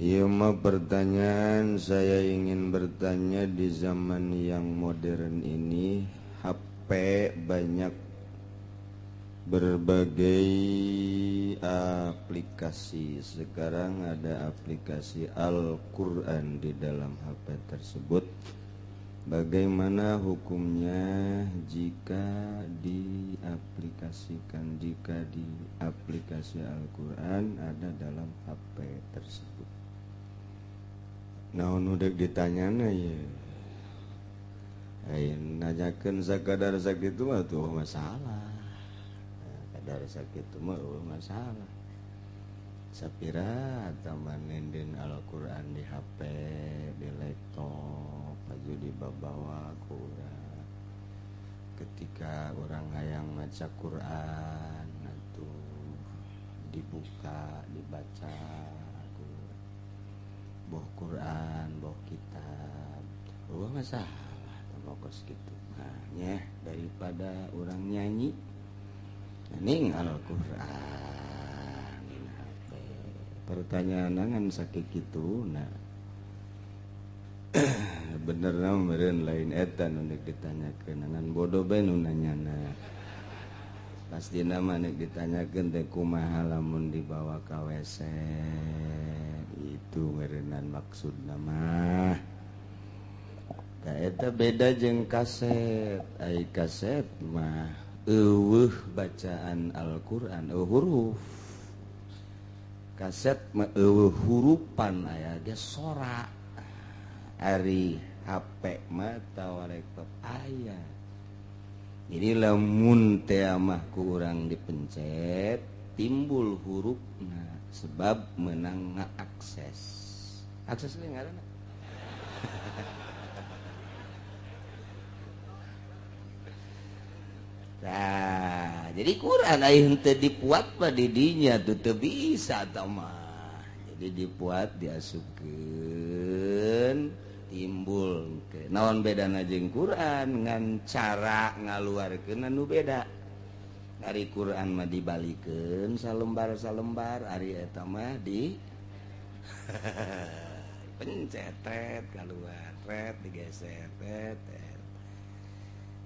Ieu mah pertanyaan, saya ingin bertanya, di zaman yang modern ini HP banyak berbagai aplikasi. Sekarang ada aplikasi Al-Quran di dalam HP tersebut. Bagaimana hukumnya jika diaplikasikan, jika di aplikasi Al-Quran ada dalam HP tersebut? Naon udah ditanyana ya? Ayo nanyakeun sakadar sakitu mah tuh masalah. Kadar sakitu mah masalah. Sapira taman nenden Al-Quran di HP, di laptop, aju dibawa ku urang. Ketika orang hayang maca Quran atuh dibuka, dibaca ku boh Quran, boh kitab. Oh masalah kos kitu mah nya, daripada orang nyanyi ning Al-Quran dina HP. Pertanyaan ngan sakit kitu nah. Bener na meureun lain eta nu nek ditanyakeun, ngan bodoh bae nu nanyana. Pastina mah nek ditanyakeun teh kumaha lamun dibawa ka WC, itu meureunnan maksudna mah. Tah eta beda jeung kaset. Ai kaset mah eueuh bacaan Al-Qur'an, eueuh huruf. Kaset mah eueuh hurupan, aya ge sora. Ari HP mah atawa laptop aya. Jadi lamun teh mah ku urang dipencet timbul hurufna sebab menang ngaakses. Akses teh ngaranna. Nah, jadi Quran aya henteu dipuat mah di dinya tuh teu bisa tah mah. Jadi dipuat diasupkeun timbul ke. Naon bedana jeung Quran ngan cara ngaluarkeun anu beda. Ari Quran mah dibalikeun salembar-salembar, ari eta mah di pencetet kaluar, ret digeser tet.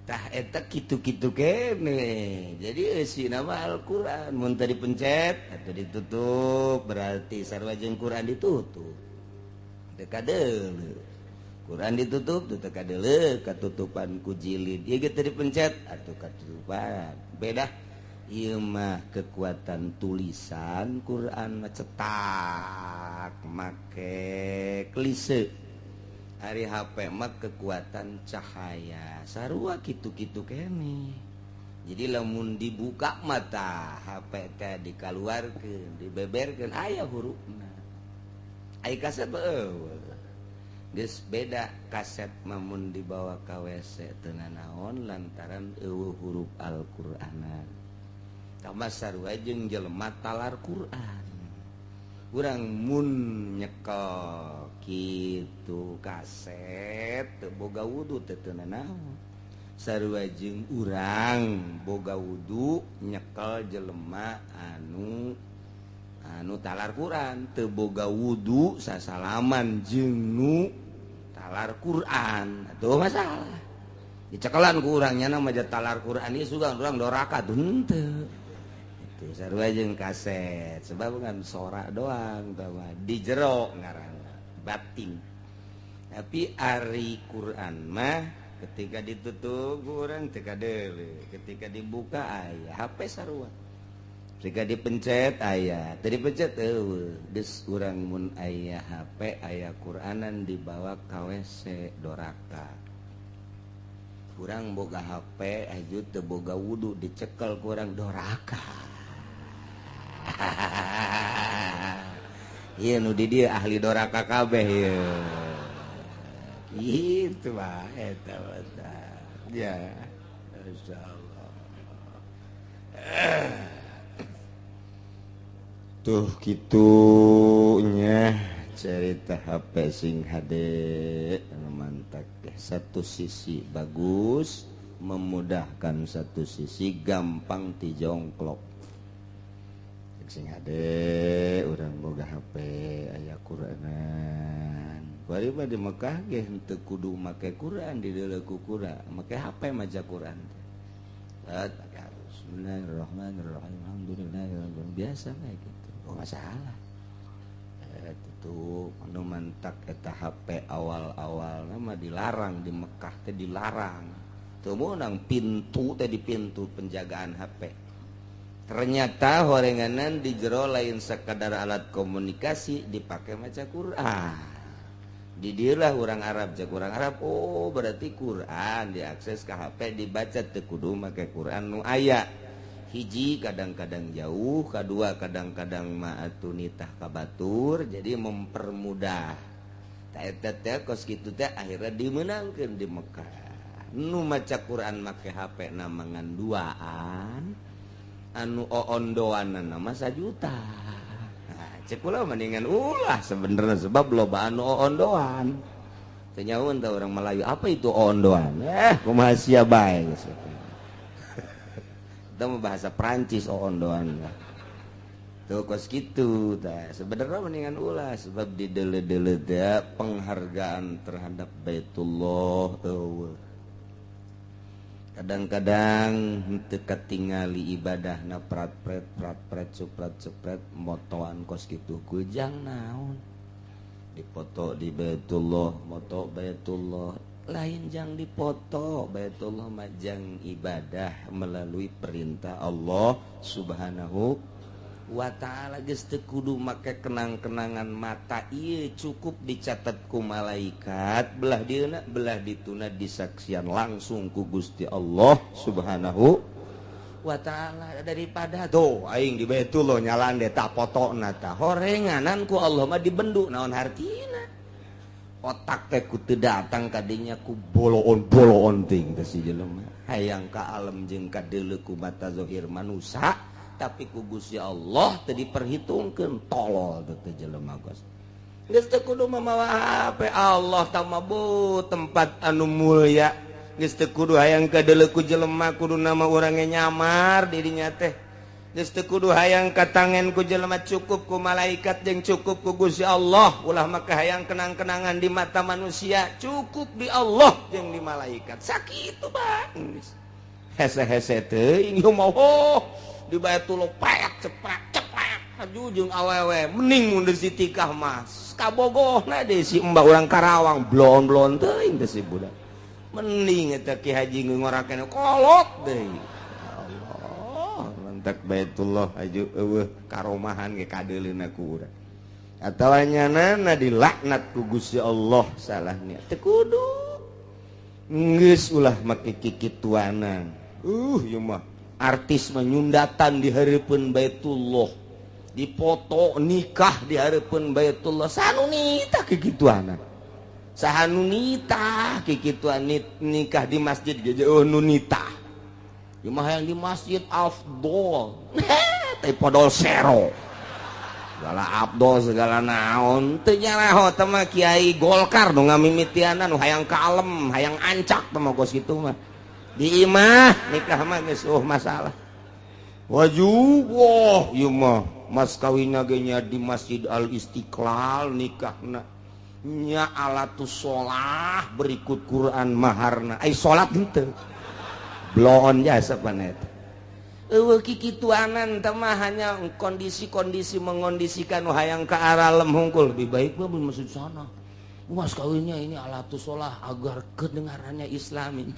Tah eta kitu-kitu kene. Jadi eusina mah Al-Qur'an mun teu dipencet atau ditutup berarti sarua jeung Quran ditutup. Teu kadeuleu. Quran ditutup teu kadeuleu katutupan ku jilid. Ieu ge teu dipencet atuh katutupan. Beda ieu mah kekuatan tulisan Quran mah cetak make klise. Ari HP mah kekuatan cahaya sarua kitu-kitu kene. Jadi lamun dibuka mata HP teh dikaluarkeun, dibeberkeun aya hurufna. Ai kaset eueuh. Geus beda kaset mah mun dibawa ka WC teu nanaon lantaran eueuh huruf Al-Qur'anan. Tambah sarua jeung jelema talar Qur'an. Urang mun nyekel kitu kaset teu boga wudu teu teu nanaon. Sarua jeung urang boga wudu nyekel jelema anu anu talar Quran teu boga wudu sasalaman jeung nu talar Quran. Atuh masalah. Dicekelan ku urang nya mah talar Quran ieu sugan urang doraka henteu. Itu sarua jeung kaset sebab kan sora doang tah di jero ngaranna batin. Tapi ari Quran mah ketika ditutup urang teu kadeuleu, ketika dibuka aya HP sarua. Ketika dipencet aya, teu dipencet eueuh. Geus urang mun aya HP aya Quranan dibawa ka WC doraka. Urang boga HP aju teu boga wudu dicekel ku urang doraka. Ieu nu di dieu ahli doraka kabeh ieu. Kitu mah eta mah. Ya, insyaallah. Tuh kitunya cerita HP sing hade mantak. Satu sisi bagus memudahkan, satu sisi gampang tijongklok. Sing hade urang boga HP aya Maca Qur'anan. Kuari mah di Mekah ge henteu kudu make Qur'an di deuleu ku Qur'an, make HP maca Qur'an teh. Bismillahirrahmanirrahim. Alhamdulillahirabbil biasa kayak gitu. Oh masalah. Itu anu mantak eta HP awal-awal nama dilarang di Mekah teh dilarang. Teu meunang pintu teh di pintu penjagaan HP. Ternyata horenganan di jero lain sekadar alat komunikasi dipakai maca Quran. Di dieulah urang Arab cek urang Arab, oh berarti Quran diakses ke HP dibaca teu kudu make Quran nu aya. Hiji kadang-kadang jauh, kadua kadang-kadang mah atuh nitah ka batur, jadi mempermudah. Ta eta teh kos kitu teh akhirnya dimeunangkeun di Mekah. Nu maca Quran make HP na mangan duaan, anu oondoanna mah sajuta. Nah, cek kula mendingan ulah sebenarnya sebab loba anu oondoan. Teu nyaun teh orang Melayu apa itu oondoan? Kumaha sia bae geus. Itu bahasa Prancis oondoan. Tuh kos kitu tah. Sebenarnya mendingan ulah sebab di deule-deule teh penghargaan terhadap Baitullah eueuh. Kadang-kadang henteu katingali ibadahna prat-pret prat-pret suprat-supret motoan kos kitu kujang naon. Dipoto di Baitullah, moto Baitullah. Lain jang dipoto Baitullah majang ibadah melalui perintah Allah Subhanahu wa ta'ala. Geus teu kudu make kenang-kenangan mata ieu, cukup dicatat ku malaikat belah dieuna belah dituna disaksian langsung ku Gusti Allah Subhanahu wa ta'ala. Daripada tuh aing di Baitullah nyalaan deh tak potona tah horenganan ku Allah mah dibendu naon hartina. Otak teh ku teu datang kadinya ku boloon-boloon ting teh si jelema hayang ka alam jeung kadeuleu ku mata zahir manusa tapi ku Gusti Allah teu diperhitungkeun tolol teh jelema geus geus teu kudu mamawa HP Allah tah mah tempat anu mulia geus teu kudu hayang kadeuleu ku jelema kudu nama urang nyamar dirinya teh geus teu kudu hayang katangen ku jelema cukup ku malaikat jeung cukup ku Gusti Allah ulah maka hayang kenang-kenangan di mata manusia cukup di Allah jeung di malaikat sakitu Pak hese-hese teuing ieu mah oh di Baitullah paek ceprek ceprek haju jeung awewe mending mun deui tikah mah kabogohna deui si embah urang Karawang blon-blon teuing teh si budak mending eta Ki Haji ngorakeun kolot deui tak Baitullah aju eueuh karomahan ge kadeuleuna ku urang atawa nyanana dilaknat ku Gusti Allah salahnya teu kudu geus ulah make kikituanan ieu mah artis menyundatan di hareupeun Baitullah dipoto nikah di hareupeun Baitullah sanu nitah kikituanan saha nu nitah kikituan nikah di masjid ge eueuh nu nitah mah yang di masjid afdol teh podol sero segala afdol segala naon teu nyaraho teh mah kiai Golkar nu ngamimitianan nu hayang kalem hayang ancak teh mah kos kitu mah di imah nikah mah geus masalah wajib wah ieu mah mas kawinna ge nya di Masjid Al Istiqlal nikahna nya alatus sholah berikut Quran maharna ai salat henteu bloon jasa panet. Eueuh kikituanan teh mah hanya kondisi-kondisi mengondisikan nu hayang ka arah lem hungkul lebih baik mah masuk sana. Mas kawinnya ini alatus sholah agar kedengarannya islami.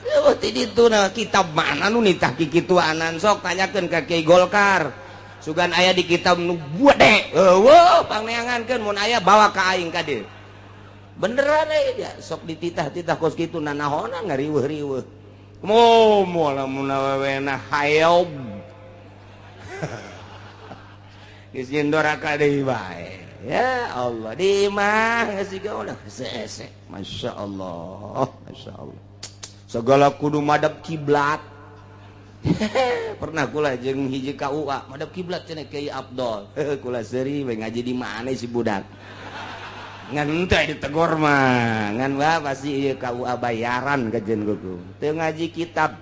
Eueuh ti ditu na kitab mana nu nitah kikituanan sok tanyakeun ka Kiai Golkar. Sugan aya di kitab nu gede. Eueuh pangneangankeun mun aya bawa ka aing ka dieu. Beneran ya sok dititah-titah kos kitu nanahona ngariweuh-riweuh. Moal lamun awewena hayob. Geus jeung doraka deui bae. Ya Allah, di imah geus siga ulah hese-hese. Masya Allah, Masya Allah. Segala kudu madep kiblat. Pernah kula jeung hiji KUA madep kiblat cenah Kiai Abdol. Kula seuri we ngaji di mana si budak. Ngan teh ditegor mah ngan wah pasti ieu KUA bayaran kajen kuku teu ngaji kitab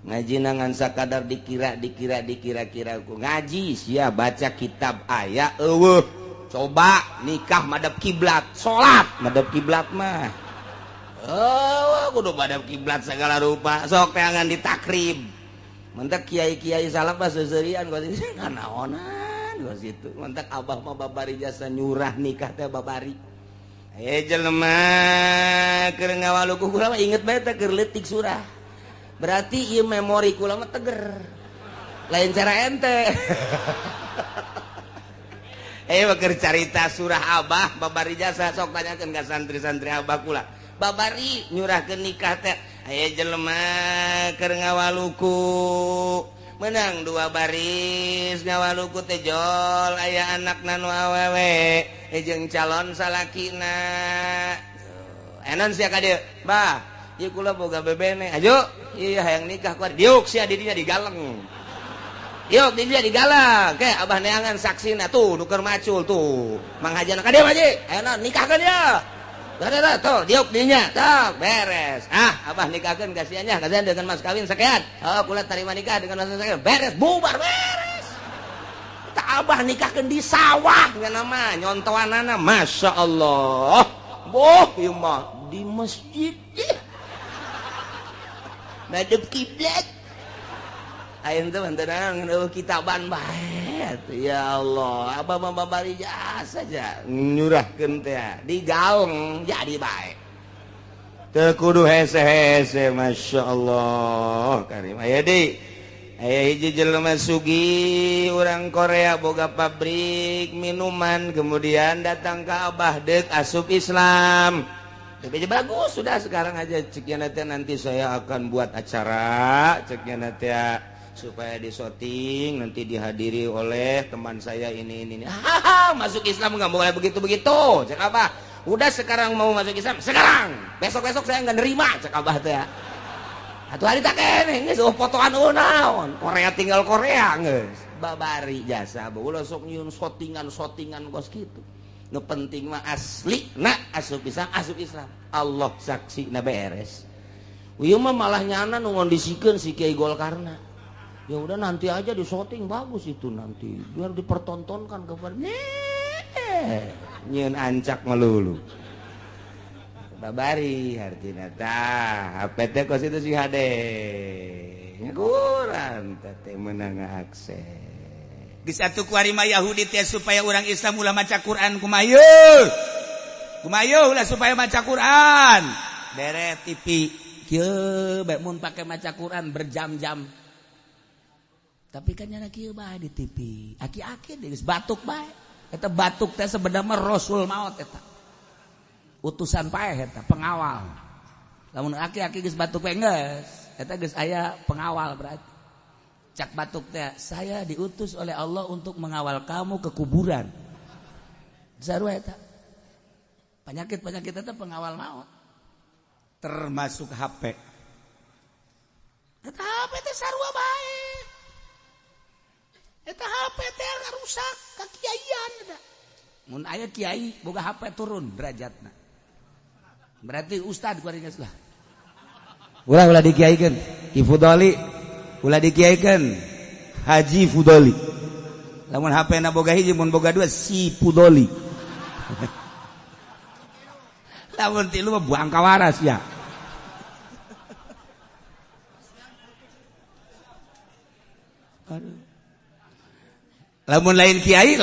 Ngaji ngan sakadar dikira dikira dikira-kira ku ngaji sia baca kitab aya eueuh. Coba nikah madep kiblat, salat madep kiblat mah. Oh, kudu madep kiblat segala rupa. Sok teangan di takrib. Mentak kiai-kiai salaf mah seuseurian kos itu kanaonan kos itu. Mentak abah mah babari jasa nyurah nikah teh babari. Eh jelema keur ngawaluku kula mah inget bae teh keur leutik surah. Berarti ieu memori kula mah teger. Lain cara ente. Eh keur carita surah abah babari jasa sok tanyakeun ka santri-santri abah kula. Babari nyurahkeun nikah teh aya jelema keur ngawaluku menang dua baris ngawaluku teh jol aya anakna nu awewe jeung calon salakina. Enon sia ka dieu bah ieu kula boga bebene ayo ieu hayang nikah ku diuk sia di dinya digaleng diuk di dinya digaleng ke abah neangan saksina tuh nu keur macul tuh manghajana ka dieu haji enon nikahkeun ieu. Beres tuh diuk dinya tuh beres. Ah abah nikahkeun ka sia nya kasihan dengan mas kawin sekian. Oh kula tarima nikah dengan mas sekian. Beres bubar beres. Kita abah nikahkeun di sawah nya mah nyontoanana Masya Allah. Boh ieu mah di masjid. Madep kiblat. Ayeuna teh mantenan ngan kitaban bae. Ya Allah, abah mah babari jasa aja nyurahkeun teh digaung jadi bae. Teu kudu hese-hese Masya Allah. Karim aya deui. Aya hiji jelema sugih urang Korea boga pabrik minuman kemudian datang ka abah deuk asup Islam. Tapi bagus sudah sekarang aja ceknya nanti saya akan buat acara ceknya nanti supaya disoting nanti dihadiri oleh teman saya ini. Hahaha, masuk Islam nggak boleh begitu-begitu cek abah. Udah sekarang mau masuk Islam sekarang, besok-besok saya nggak nerima cek abah teh. Atuh hari tak kene geus fotoan naon Korea tinggal Korea geus babari jasa ulah sok nyieun sotingan-sotingan kos kitu. Nu penting mah asli na asup Islam, asup Islam. Allah saksi na beres. Ieu mah malah nyana nu ngondisikeun si Kiai Golkarna. Ya udah nanti aja disoting bagus itu nanti biar dipertontonkan kepada nyieun ancak melulu. Babari artina tah HP teh kos itu si hade. Kurang teh meunang akses. Geus atuh kuari mah Yahudi teh supaya urang Islam ulah maca Quran kumaha. Kumaha ulah supaya maca Quran. Bere TV kieu bae mun pake maca Quran berjam-jam. Tapi kan nyana kieu bae di TV. Aki-aki geus batuk bae. Eta batuk teh sebenarnya mah Rasul maot eta. Utusan paeh eta pengawal. Lamun aki-aki geus batuk bae geus, eta geus aya pengawal berarti. Cak batuk teh, saya diutus oleh Allah untuk mengawal kamu ke kuburan. Sarua eta. Penyakit-penyakit eta pengawal maut. Termasuk HP. Eta HP teh sarua bae. Eta HP teh ngarusak ka kiaian eta. Mun aya kiai boga HP turun derajatna. Berarti ustad kuari geus lah. Ulah ulah dikiaikeun. Ki Fudoli ulah dikiaikeun Haji Fudoli. Lamun HP na boga hiji mun boga dua si Fudoli. Lamun tilu mah buang kawaras ya. Aduh. Lamun lain kiai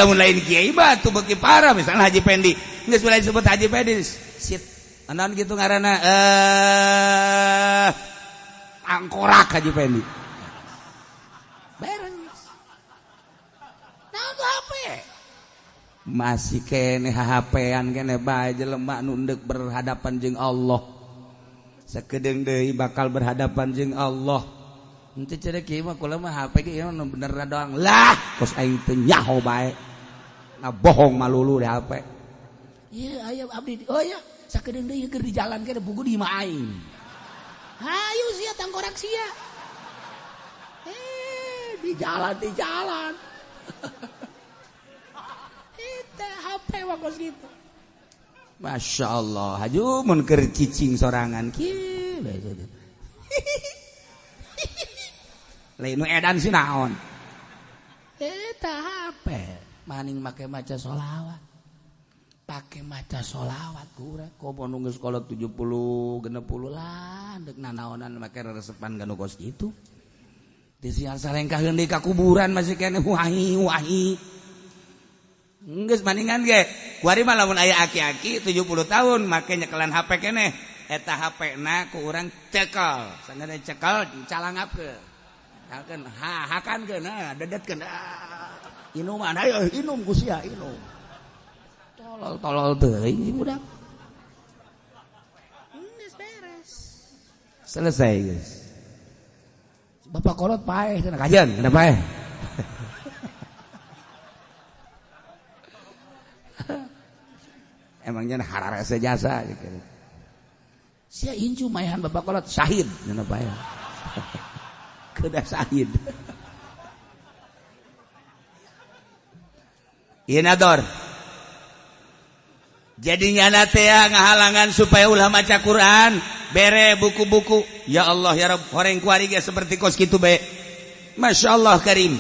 mah atuh beuki parah misalnya Haji Pendi. Geus mulai disebut Haji Pendi sit. Naon kitu ngaranna angkorak Haji Pendi. Beres. Naon tuh HP? Masih kene HP-an kene bae jelema nu endek berhadapan jeung Allah. Sakedeung deui bakal berhadapan jeung Allah. Henteu cenah kieu mah kula mah HP ge ieu nu bener doang. Lah, kos aing teu nyaho bae. Nah bohong malulu di HP. Ieu aya abdi. Oh ya, sakedeung deui keur di jalan kene buku di imah aing. Hayu sia tangkorak sia. Di jalan, di jalan. Eta HP wakos gitu. Masya Allah, haju mun keur cicing sorangan kieu bae. Lain nu edan sih naon. Eta HP maning make maca sholawat. Pake maca sholawat kurang. Komo nu geus kolot 70 60 lah deuk nanaonan make resepan ganu kos kitu. Di siang salengkaheun deui ka kuburan masih keneh wahi wahi. Geus maningan ge. Kuari mah lamun aya aki-aki 70 tahun make nyekelan HP keneh. Eta HP na ku urang cekel. Sanggeus cekel calangapkeun. Hakan ha hakankeun ha dedetkeun. Inuman ayo inum ku sia inum. Tolol-tolol teuing si budak. Geus beres. Selesai guys. Bapak kolot paeh cenah kajian kenapa paeh? Emangnya hararese jasa gitu. Sia incu maehan bapak kolot syahid cenah paeh. Kedah syahid. Ieu nador. Jadi nyana teh ngahalangan supaya ulah maca Quran, bere buku-buku. Ya Allah ya Rabb, horeng kuari ge seperti kos kitu bae. Masya Allah karim.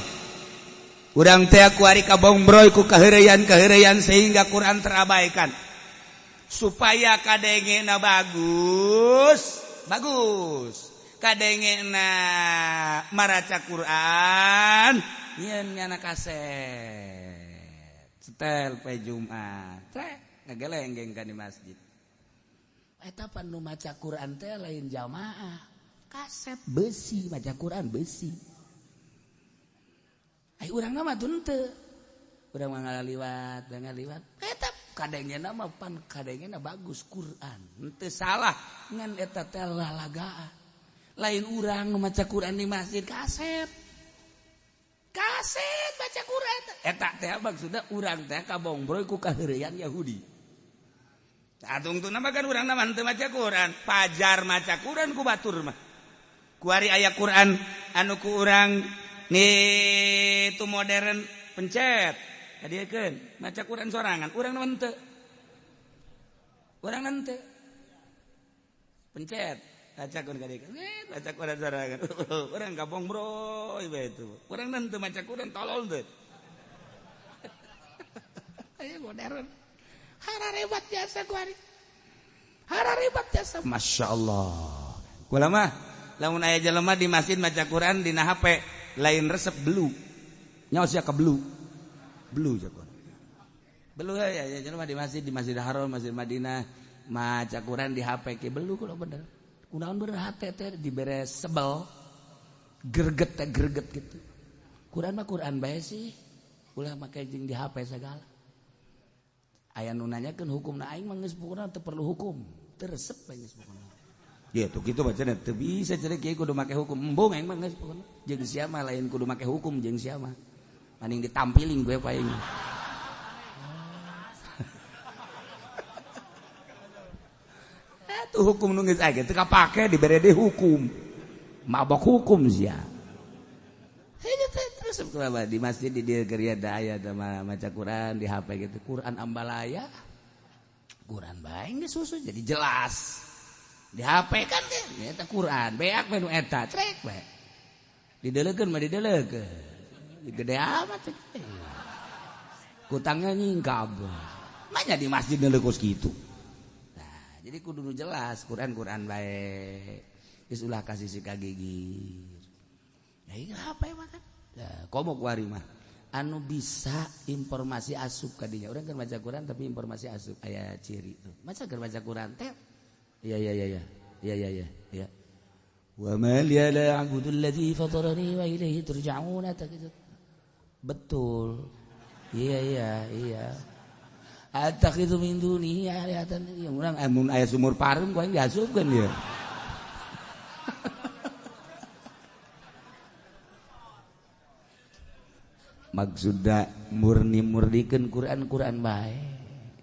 Urang teh kuari kabongbroy ku kaheureyan-kaheureyan sehingga Quran terabaikan. Supaya kadengena bagus, bagus. Kadengena maraca Quran, nyeun nyana kaset. Setel pe Jumat. Trek ngagelenggeng ka di masjid. Eta pan nu maca Quran teh lain jamaah. Kaset besi maca Quran besi. Ai urang mah teu henteu. Urang mah ngalaliwat, ngaliwat. Eta kadengena mah pan kadengena bagus Quran. Henteu salah ngan eta teh lalagaan. Lain urang nu maca Quran di masjid kaset. Kaset baca Quran. Eta teh maksudna urang teh kabongbroy ku kaheureyan Yahudi. Atung tu nama kan urang nama henteu maca Quran, pajar maca Quran ku batur mah. Kuari aya Quran anu ku urang ni tu modern pencet. Kadiekeun maca Quran sorangan, urang nama henteu. Urang henteu. Pencet, baca Quran kadiekeun. Baca Quran sorangan. Urang gabong bro ieu itu. Urang henteu maca Quran tolol teu. Aya modern. Hararebat jasa kuari. Hararebat jasa. Masya Allah. Kula mah lamun aya jelema di masjid maca Quran dina HP lain resep belu. Nyaos sia ka belu. Belu jagoan. Belu aya jelema di masjid di Masjid Haram, Masjid Madinah maca Quran di HP ke belu kulo bener. Kunaon bener hate teh dibere sebel. Greget teh greget gitu. Quran mah Quran bae sih. Ulah make jeung di HP segala. Aya nu nanyakeun hukumna aing mah geus pokona teu perlu hukum, teu resep bae geus pokona. Ya tuh kitu bacana teu bisa cenah kieu kudu make hukum. Embung aing mah geus pokona. Jeung sia mah lain kudu make hukum jeung sia mah. Maning ditampiling gue paing. Tuh hukum nu geus aya teu kapake dibere deui hukum. Mabok hukum sia. Terus di masjid di dieu geria da aya maca Quran di HP gitu. Quran ambalaya. Quran bae geus susu jadi jelas. Di HP kan teh eta Quran, beak we nu eta, trek we. Dideulekeun mah dideulekeun. Gede amat teh. Kutangnya nyingkab. Manya di masjid deuleuh kos kitu. Nah, jadi kudu nu jelas Quran Quran bae. Geus ulah kasih si kagigir. Ya ieu HP mah kan. Komo kuari mah anu bisa informasi asup kadinya. Urang keur maca Quran tapi informasi asup aya ciri tuh. Maca keur maca Quran teh. Iya iya iya iya. Iya iya iya iya. Wa ma li la a'budu alladzi fatarani wa ilaihi turja'un gitu. Betul. Iya iya iya. Attakhidhu min dunihi alihatan. Ya urang mun aya sumur pareum ku aing diasupkeun ieu. Maksudna murni-murnikeun Quran-Quran bae.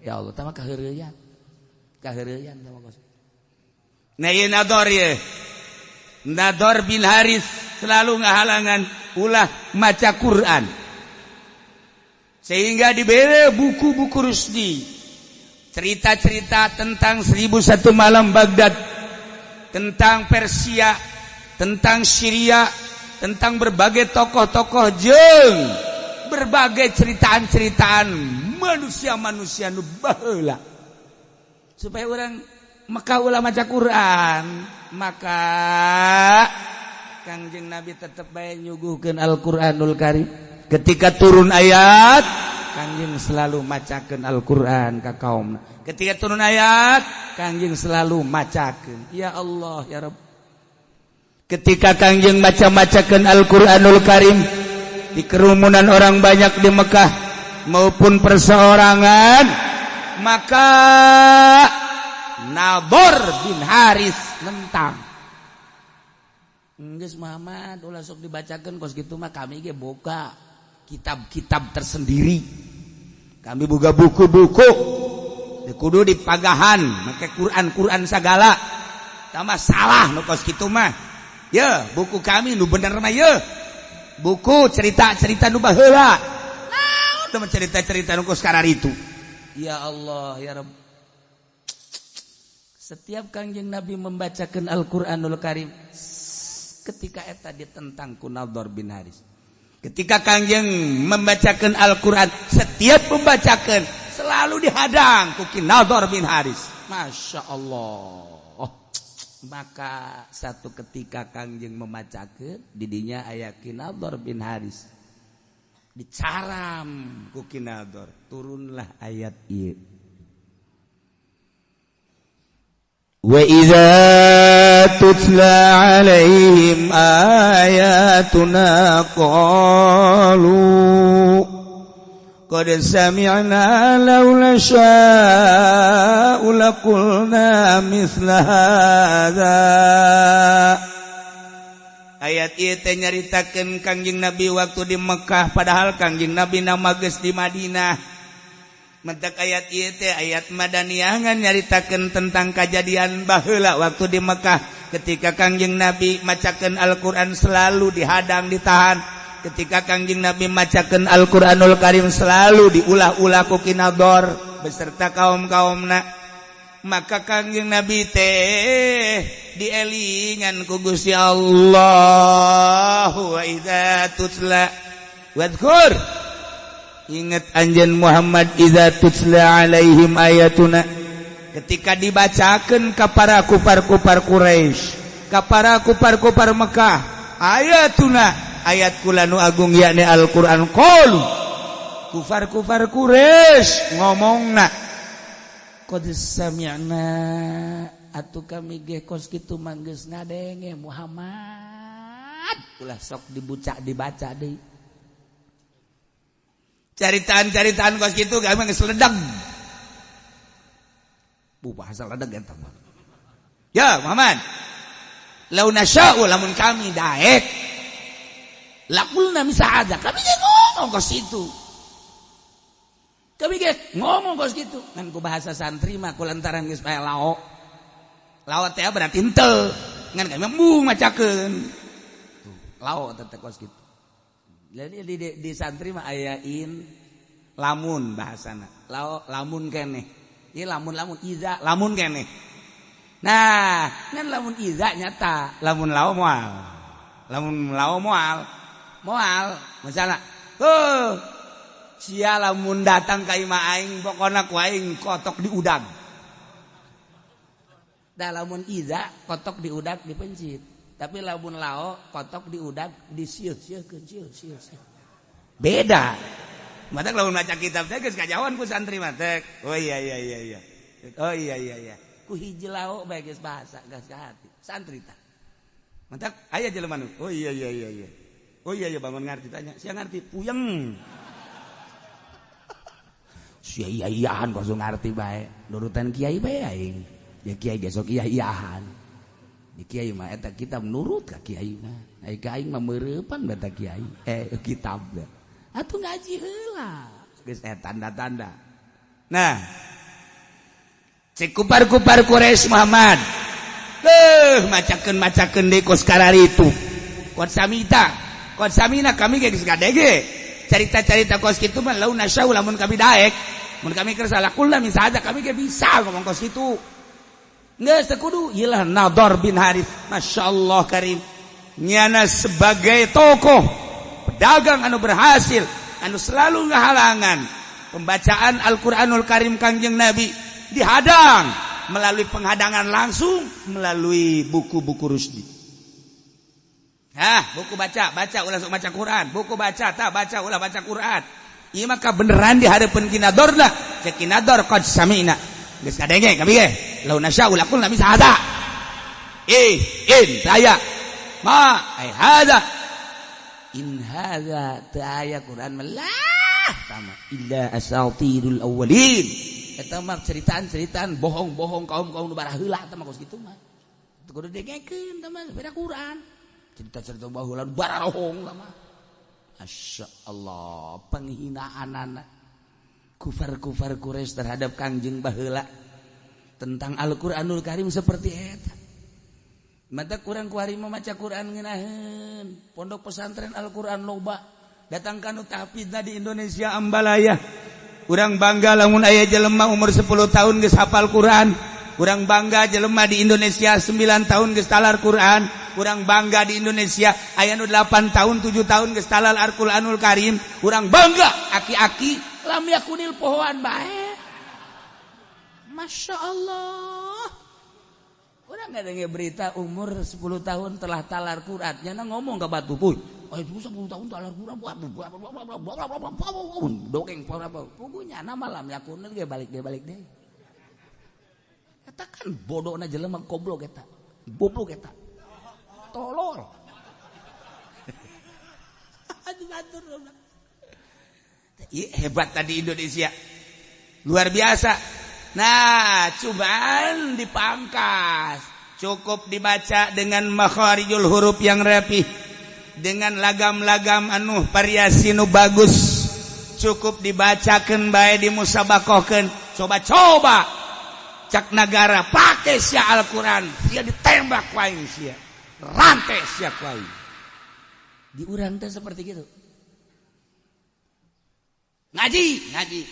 Ya Allah, tama kaheureyan. Kaheureyan tama kos. Nah ieu nador ieu. Nador bin Haris selalu ngahalangan ulah maca Quran. Sehingga dibere buku-buku Rusdi. Cerita-cerita tentang 1001 malam Baghdad, tentang Persia, tentang Syria, tentang berbagai tokoh-tokoh jeung berbagai ceritaan-ceritaan manusia-manusia nu baheula supaya orang Mekah ulah maca Quran. Maka Kangjeng Nabi tetep bae nyuguhkeun Al-Qur'anul Karim. Ketika turun ayat, Kangjeng selalu macakeun Al-Qur'an ka kaum. Ketika turun ayat, Kangjeng selalu macakeun. Ya Allah, ya Rabb. Ketika Kangjeng maca-macakeun Al-Qur'anul Karim di kerumunan orang banyak di Mekah maupun perseorangan, maka Nador bin Haris nentang. Geus Muhammad, ulah sok dibacakeun kos kitu mah, kami ge boga kitab-kitab tersendiri. Kami boga buku-buku. Kudu dipagahan make Quran-Quran sagala. Tama salah nu kos kitu mah. Ye, buku kami nu bener mah ye. Buku cerita-cerita nu baheula. Nah, udah cerita-cerita nu kos kararitu. Ya Allah, ya Rabb. Setiap Kangjeng Nabi membacakan Al-Qur'anul Karim, ketika eta ditentang ku Nador bin Haris. Ketika Kangjeng membacakan Al-Qur'an, setiap membacakan selalu dihadang ku Ki Nador bin Haris. Masya Allah. Maka satu ketika Kangjeng membacakan, didinya aya Ki Nador bin Haris. Dicaram ku Ki Nador, turunlah ayat ieu. Wa idza tutla alaihim ayatuna qalu qad sami'na law nasha'u laqulna mithla hadza. Ayat ieu teh nyaritakeun Kangjeng Nabi waktu di Mekah, padahal Kangjeng Nabi nama geus di Madinah. Mentak ayat ieu teh ayat madaniyah ngan nyaritakeun tentang kajadian baheula waktu di Mekah ketika Kangjeng Nabi macakeun Al-Qur'an selalu dihadang, ditahan. Ketika Kangjeng Nabi macakeun Al-Qur'anul Karim selalu diulah-ulah ku Ki Nador beserta kaum-kaumna. Maka Kangjeng Nabi teh dielingan ku Gusti Allah, wa idza tutla wadhkur, ingat anjeun Muhammad, idza tutla alaihim ayatuna, ketika dibacakeun ka para kupar-kupar Quraisy, ka para kupar-kupar Mekah, ayatuna, ayat kula nu agung yakni Al-Qur'an, qalu, kufar-kufar Quraisy ngomongna, qad sami'na, atuh kami ge kos kitu mah geus ngadenge Muhammad, ulah sok dibuca dibaca deui. Caritaan-caritaan kos kitu kami geus ledeg. Bu bahasa ledeg eta mah. Ya Muhammad, lau nasya'u, lamun kami daek, laqulna misa aja, kami ge ngomong kos kitu. Kami ge ngomong kos kitu. Ngan ku bahasa santri mah ku lantaran geus pae lao. Lao teh berarti henteu. Ngan kami embung macakeun. Tuh, lao teh kos kitu. Jadi di santri mah aya in lamun bahasana. Lao lamun keneh. Ieu lamun-lamun iza lamun keneh. Nah, ngan lamun iza nyata, lamun lao moal. Lamun lao moal. Moal, misalnya, heuh, sia lamun datang ka imah aing pokona ku aing kotok di udag. Da lamun iza kotok di udag dipencit. Tapi lamun lao kotok di udag disieuh-sieuhkeun, sieuh sieuh sieuh. Beda. Matak lamun maca kitab teh geus kajawan ku santri mah teh. Oh iya iya iya iya. Oh iya iya iya. Ku hiji lao bae geus bahasa geus ka hati. Santri tah. Matak aya jelema nu. Oh iya iya iya iya. Oh iya iya bangun ngarti tanya. Sia ngarti puyeng. Sia iya iyaan kok ngarti bae. Nurutan kiai bae aing. Ya kiai besok iya iyaan. Di kiai mah eta kitab nurut ka kiai mah. Ai ka aing mah meureupan beta kiai. Kitab teh. Atuh ngaji heula. Geus tanda-tanda. Nah, cek kupar-kupar Quraisy Muhammad. Macakeun-macakeun deui kos kararitu. Qad samita. Qad samina kami ge geus ngadege. Carita-carita kos kitu mah laun nasyau lamun kami daek. Mun kami kersa lakulna misalnya kami ge bisa ngomong kos kitu. Geus teu kudu ieu lah Nador bin Harith. Masyaallah karim. Nyana sebagai tokoh pedagang anu berhasil, anu selalu ngahalangan pembacaan Al-Qur'anul Karim Kangjeng Nabi dihadang melalui penghadangan langsung melalui buku-buku Rusdi. Hah, buku baca, baca ulah sok baca Quran, buku baca, tak baca ulah baca Quran. Ieu mah beneran di hareupeun Ki Nador lah. Cek Ki Nador qad sami'na. Geus kadenge kami ge. Lau nasya'u laqulna mitsla hadza. Eh, in aya. Ma ai hadza. In hadza teu aya Quran melah sama illa asatirul awwalin. Eta mah ceritaan-ceritaan bohong-bohong kaum-kaum nu baraheula eta mah kos kitu mah. Teu kudu dengekeun eta mah beda Quran. Cerita-cerita baheula bararohong mah. Masya Allah, penghinaan anak kufar-kufar Quraisy terhadap Kangjeng baheula tentang Al-Qur'anul Karim seperti eta. Mata kurang kuari maca Quran ngeunaheun. Pondok pesantren Al-Qur'an loba. Datangkan nu tahfidz di Indonesia Ambalaya. Urang bangga lamun aya jelema umur 10 tahun geus hafal Quran. Urang bangga jelema di Indonesia 9 tahun geus talar Quran. Urang bangga di Indonesia aya nu 8 tahun 7 tahun geus talar Al-Qur'anul Karim. Urang bangga aki-aki lam yakunil pohoan bae. Masya Allah. Urang ngadenge berita umur 10 tahun telah talar Quran. Nyana ngomong ke batu puy. Oh, itu 10 tahun talar Quran. Dongeng apa? Pugunya nama lam yakunil ge balik deh balik deh. Eta kan bodohna jelema goblok eta. Goblok eta. Tolol. Aduh batur. Hebat tadi Indonesia. Luar biasa. Nah, cobaan dipangkas. Cukup dibaca dengan makharijul huruf yang rapi, dengan lagam-lagam anu variasi nu bagus. Cukup dibacakeun bae dimusabakohkeun. Coba-coba cak nagara pake sia Al-Qur'an, sia ditembak ku aing sia. Rantai sia ku aing. Di urang teh seperti gitu. Ngaji, ngaji.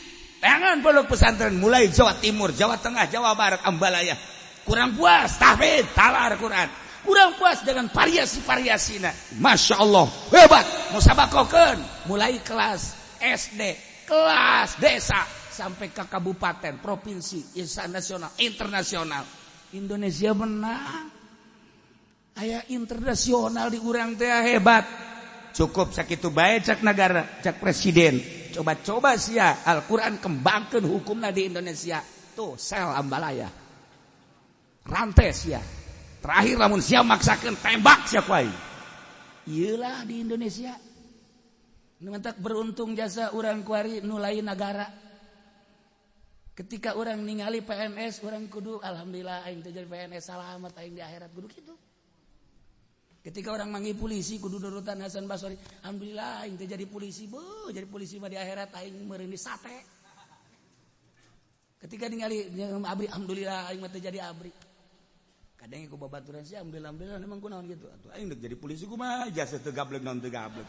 Tangan pondok pesantren mulai Jawa Timur, Jawa Tengah, Jawa Barat, Ambalaya. Kurang puas, tahfidz, talar Quran. Kurang puas dengan variasi-variasina. Masya Allah, hebat. Musabakohkeun mulai kelas SD, kelas desa sampai ke kabupaten, provinsi, nasional, internasional. Indonesia menang. Aya internasional di urang teh hebat. Cukup sakitu bae cak negara, cak presiden. Coba-coba sia Al-Qur'an kembangkeun hukumna di Indonesia. Tuh sel Ambalaya. Rantai sia. Terakhir lamun sia maksakeun tembak sia ku aing. Ieulah di Indonesia. Nu mantak beruntung jasa urang kuari nu lain nagara. Ketika orang ningali PNS, orang kudu alhamdulillah aing teh jadi PNS, salamat aing di akhirat, kudu kitu. Ketika orang manggil polisi kudu nurutan Hasan Basori, alhamdulillah aing teh jadi polisi, beuh jadi polisi mah di akhirat aing meureun sate. Ketika ningali abri, alhamdulillah aing mah teh jadi abri. Kadang ku babaturan sih alhamdulillah alhamdulillah emang kunaon gitu. Atuh aing deuk jadi polisi kumaha jasa teu gablek naon teu gablek.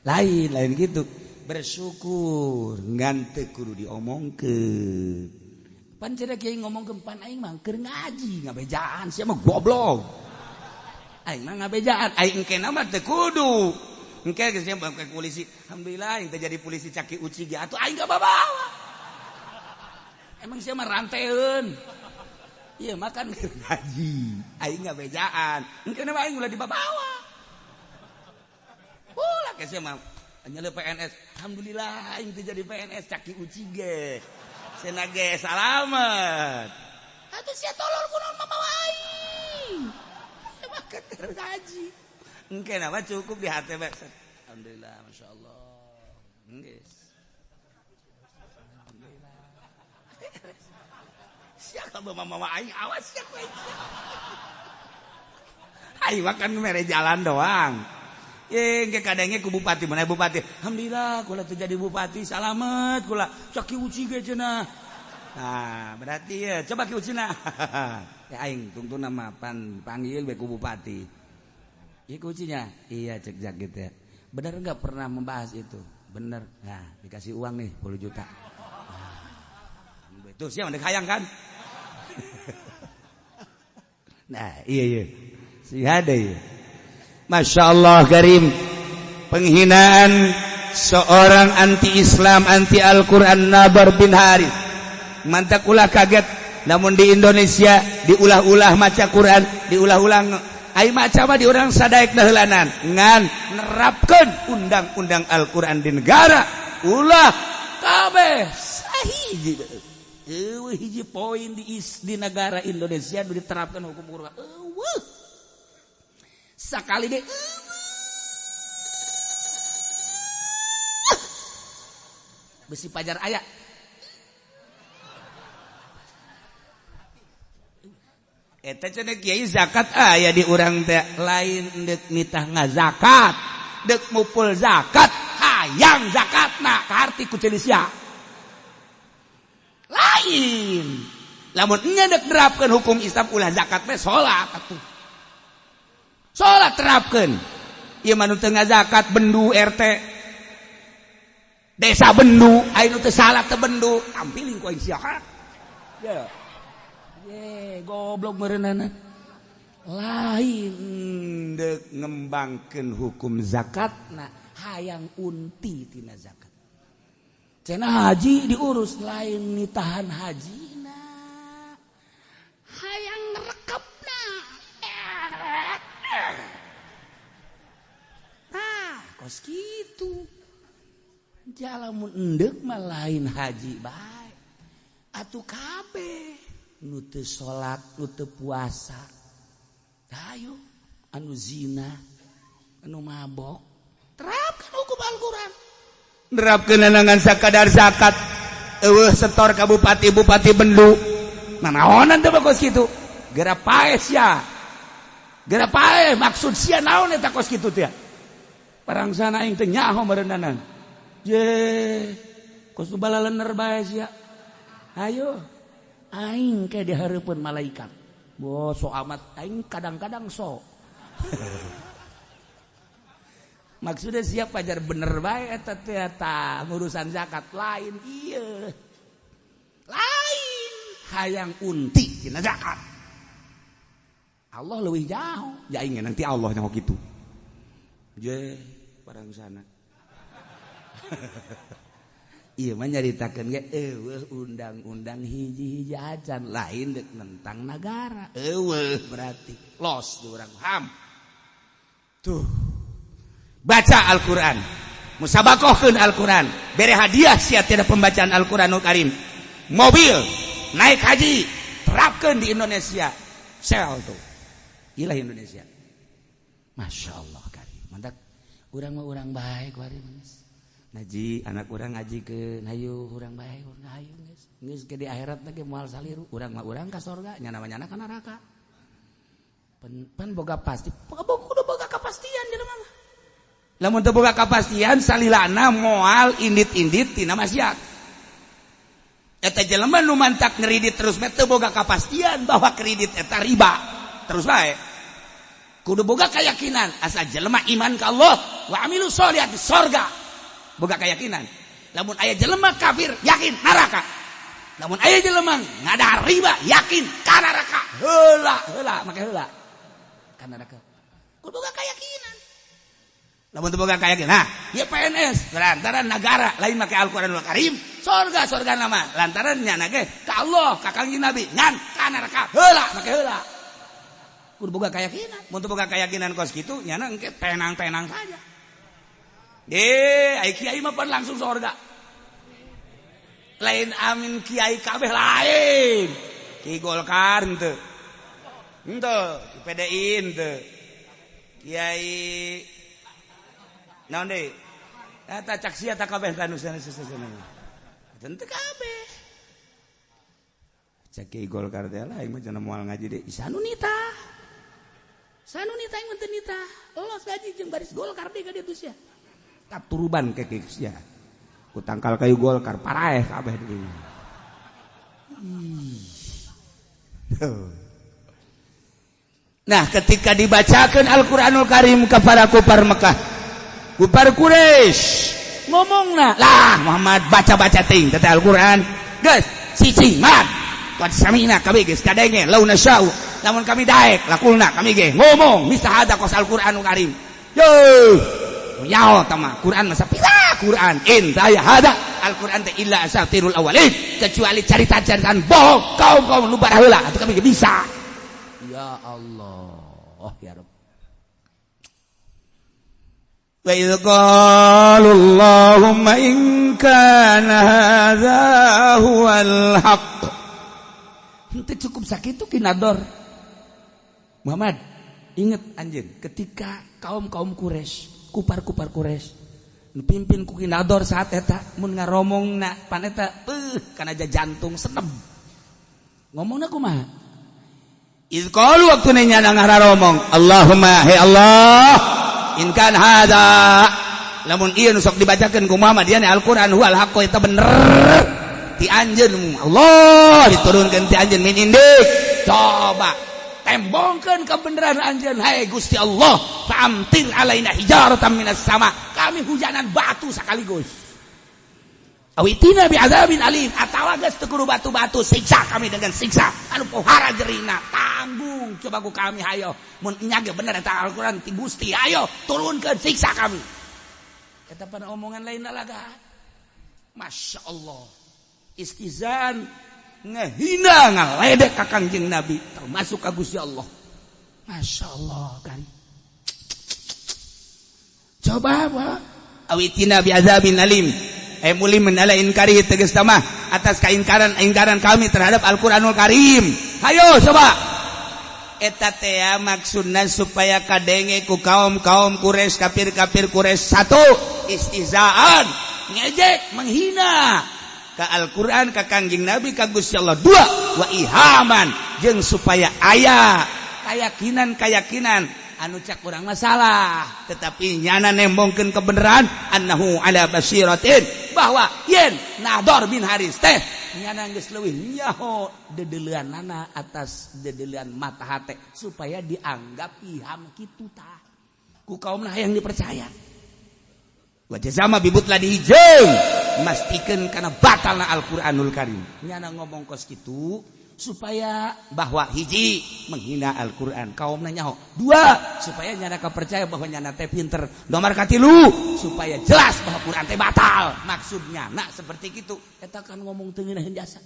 Lain lain gitu. Bersyukur ngan teu kudu diomongkeun. Pan cenah kiai ngomong ke pan aing mah keur ngaji ngabejaan sia mah goblok. Aing mah ngabejaan, aing engke mah teu kudu. Engke geus nya ke polisi, alhamdulillah aing teh jadi polisi caki uci ge atuh aing gababawa. Emang sia mah ranteun. Ieu makan keur ngaji, aing ngabejaan. Engke mah aing ulah dibabawa. Ulah ke sia mah nyele PNS, alhamdulillah aing teh jadi PNS caki uci ge. Senage salamet. Atuh sia tolol kunaon mamawa aing. Makan keur ngaji. Engke mah cukup di hati bae. Alhamdulillah, masyaallah. Geus. Alhamdulillah. Sia ka mamawa aing awas sia ku aing. Aing makan mere jalan doang. Ye engke kadangnya ku bupati mana bupati. Alhamdulillah kula teu jadi bupati salamet kula. Cak ki uci ge cenah. Nah, berarti ya coba ki ucina. Ya aing tungtuna mah pan panggil we ku bupati. Ieu kucinya. Iya cek jak gitu ya. Benar enggak pernah membahas itu? Bener. Nah, dikasih uang nih 10 juta. Nah, tuh siapa ndek hayang kan? Nah, iya iya. Si ada iya. Masya Allah karim. Penghinaan seorang anti Islam, anti Al-Quran, Nadhr bin Harith. Mantak ulah kaget. Namun di Indonesia diulah-ulah maca Quran, diulah-ulah ai maca mah di urang sadaek daheulanan. Ngan nerapkeun undang-undang Al-Quran di negara ulah kabeh sahiji. Eueuh hiji poin di negara Indonesia nu diterapkan hukum Quran. Eueuh. Sakali deh besi pajar aya. Eta cenah kiai zakat aya di urang teh lain deuk nitah ngazakat, deuk mupul zakat, hayang zakatna kaarti ku ceuli sia. Lain. Lamun nya deuk nerapkeun hukum Islam ulah zakat teh salat atuh. Salat terapkeun. Ieu mah nu teu ngazakat bendu RT. Desa bendu, aya nu teu salat teu bendu, tampiling ku aing sia. Ya. Ye, goblok meureunana. Lain deuk ngembangkeun hukum zakatna, hayang unti tina zakat. Cenah haji diurus lain nitahan hajina. Hayang rekepna. Nah, kos kitu. Jalamun endek mah lain haji bae. Atuh kabeh nu teu salat, nu teu puasa. Hayu anu zina, anu mabok, terapkan hukum Al-Qur'an. Nerapkeun ngan sakadar zakat. Eueuh setor ka bupati-bupati bendu. Nanaonan teh kos kitu? Geura paeh sia. Geura paeh maksud sia naon eta kos kitu teh? Parangsana aing teh nyaho meureunana. Je, kos nu balalener bae sia. Hayu aing ke dihareupeun malaikat. Bo so amat aing kadang-kadang so. Maksudnya siap pajar bener bae eta teh ta ngurusan zakat lain ieu. Lain hayang unti tina zakat. Allah leuwih jauh. Ya aing nanti Allah nyaho kitu. Je barang sana. Ieu mah nyaritakeun ge eueuh undang-undang hiji-hiji acan lain deuk nentang nagara. Eueuh berarti los di urang ham. Tuh. Baca Al-Qur'an. Musabakohkeun Al-Qur'an. Bere hadiah sia tina pembacaan Al-Qur'anul Karim. Mobil naik haji terapkeun di Indonesia. Sel tuh. Ilah Indonesia. Masya Allah karim. Mantak urang mah urang baik wari geus. Ngaji anak urang ngajikeun hayu urang bae urang hayu geus. Geus ke di akhirat ge moal saliru. Urang mah urang ka sorga, nyana mah nyana ka neraka. Pan boga pasti, kudu boga kapastian jelema mah. Lamun teu boga kapastian salilana moal indit-indit tina maksiat. Eta jelema nu mantak ngeridit terus mah teu boga kapastian bahwa kredit eta riba. Terus bae. Kudu boga keyakinan asa jelema iman ka Allah wa amilu sholihat di sorga. Boga keyakinan. Lamun aya jelema kafir yakin neraka. Lamun aya jelema ngadahar riba yakin ka neraka. Heula heula make heula. Ka neraka. Kudu boga keyakinan. Lamun teu boga keyakinan, nah, ieu PNS lantaran negara lain make Al-Qur'anul Karim, sorga sorga nama lantaran nyana ge ka Allah ka Kangjeng Nabi ngan ka neraka heula make heula. Kudu boga keyakinan. Mun teu boga keyakinan kos kitu nyana engke tenang-tenang saja. Ai kiai mah pan langsung sorga. Lain amin kiai kabeh lain. Ki Golkar henteu. Henteu, ki PDI henteu. Kiai naon deui? Eta cak sia ta kabeh tanu sanes-sanes. Henteu kabeh. Cak kiai Golkar teh lah aing mah cenah moal ngaji deui. Sanunita. Sanunita aing mah teu nita. Los ngaji jeung baris Golkar deui ka dieu sia. Tak turuban ke sia. Ku tangkal kayu Golkar paraeh kabeh deui. Nah, ketika dibacakan Al-Qur'anul Karim kepada kufar Mekah, kufar Quraisy ngomongna, lah Muhammad baca-baca ting teh Al-Qur'an. Geus, cicing mah. Qad sami'na kami geus kadenge, lau nasya'u lamun kami daek, lakulna kami ge ngomong misa hada kos Al-Qur'anul Karim. Yo nyaho tama Quran masa pira Quran in daya hada Al-Quran teh illa asatirul awalin, kecuali carita-caritaan bohong kaum-kaum nu baraheula atuh kami ge bisa. Ya Allah ya Rabb. Wa idz qalu Allahumma in kana hadza huwal haqq. Henteu cukup sakitu kinador. Muhammad, inget anjeun ketika kaum-kaum Quraisy, kupar-kupar Quraisy nu pimpin ku kinador saat eta mun ngaromongna pan eta kana jantung seneb. Ngomongna kumaha? Idz qalu waktuna nyana ngaromong, Allahumma he Allah in kan hada lamun ieu nu sok dibacakeun ku Muhammad ieu Al-Qur'an huwal haqqu eta bener ti anjeun Allah diturunkeun ti anjeun min indik. Coba tembongkeun kebenaran anjeun hai Gusti Allah, fa'amtir alaina hijaratan minas sama, kami hujanan batu sekaligus. Awitina bi'adzabin alim, atawa geus teu kudu batu-batu, siksa kami dengan siksa anu pohara jerina. Tanggung coba ku kami hayo mun nya ge bener eta Al-Qur'an ti Gusti, ayo turunkeun siksa kami. Eta pan omongan lain laga. Masya Allah, istizan ngehina ngaledek ka Kangjeng Nabi termasuk ka Gusti Allah. Masya Allah kan. Coba apa? Awitina bi'adzabin alim. Mulimin ala inkari tegas tamah atas keingkaran ingkaran kami terhadap Al-Qur'anul Karim. Hayo coba. Eta teh maksudna supaya kadenge ku kaum-kaum Quraisy, kafir-kafir Quraisy, satu istihzaan, ngejek, menghina ka Al-Qur'an, ka Kangjeng Nabi, ka Gusti Allah. Dua, wa ihaman jeung supaya aya keyakinan-keyakinan anu cak kurang masalah tetapi nyana nembongkeun kebenaran annahu ala basiratin bahwa yen Nador bin Haris teh nyana geus leuwih nyaho dedeuleunana atas dedeuleun mata hate supaya dianggap iham kitu tah ku kaumna hayang dipercaya. Wa jazama bibutlani jeung mastikeun kana batalna Al-Qur'anul Karim. Nyana ngomong kos kitu supaya bahwa hiji menghina Al-Qur'an kaumna nyaho, dua supaya nyana kapercaya bahwa nyana teh pinter, nomor katilu supaya jelas bahwa Quran teh batal maksudnya. Nah seperti itu eta kan ngomong teu ngeunaheun jasa.